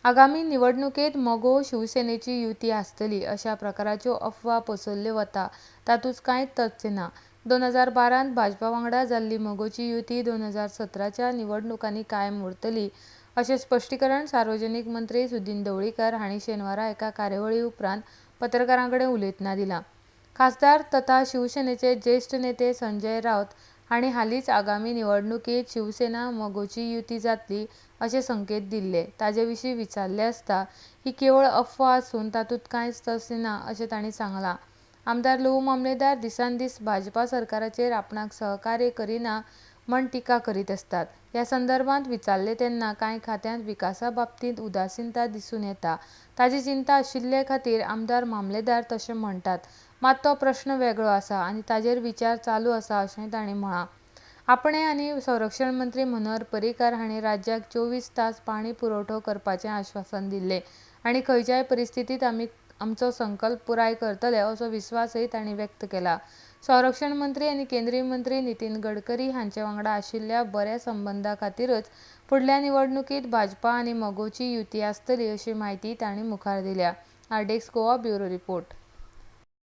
आगामी निवडणुकेंत मगो, शिवसेनेची युती आसतली अशा प्रकाराच्यो अफवा पसरल्यो वता तातूंच कांयच तथ्य ना. 2012 त भाजपा वांगडा जाल्ली मगोची युती 2017 च्या निवडणुकांनी कायम उरतली अशें स्पश्टीकरण सार्वजनीक मंत्री सुदिन ढवळीकार हांणी शेनवारा एका कार्यावळी उपरांत पत्रकारां कडेन उलयतना दिलां. खासदार तथा शिवसेनेचे ज्येश्ठ नेते संजय राऊत हांणी हालींच आगामी निवडणुकेंत शिवसेना, मगोची युती जातली अशें संकेत दिल्ले. ताचे विशीं विचारलें आसता, ही केवळ अफवा आसून तातूंत कांयच तथ्य ना अशें तांणी सांगलां. आमदार लवू मामलेदार दिसान दीस भाजपा सरकाराचेर आपणाक सहकार्य करिना म्हण टिका करीत आसतात. ह्या संदर्भांत विचारलें तेन्ना कांय खात्यांत विकासा बाबतींत उदासीनता दिसून येता. ताची चिंता आशिल्ले खातीर आमदार मामलेदार तशें म्हणटात. मात तो प्रस्न वेगळो आसा आनी ताचेर विचार चालू आसा अशेंय तांणी म्हळां. आपणे आनी संरक्षण मंत्री मनोहर पर्रीकार हांणी राज्याक 24 तास पाणी पुरवठो करपाचें आश्वासन दिल्लें आनी खंयच्याय परिस्थितींत आमी आमचो संकल्प पुराय करतले असो विस्वासय तांणी व्यक्त केला. संरक्षण मंत्री आनी केंद्रीय मंत्री नितीन गडकरी हांचे वांगडा आशिल्ल्या बऱ्या संबंदा खातीरच फुडल्या निवडणुकीत भाजपा आनी मगोची युती आसतली अशी म्हायती तांणी मुखार दिल्या. RDX Goa bureau report.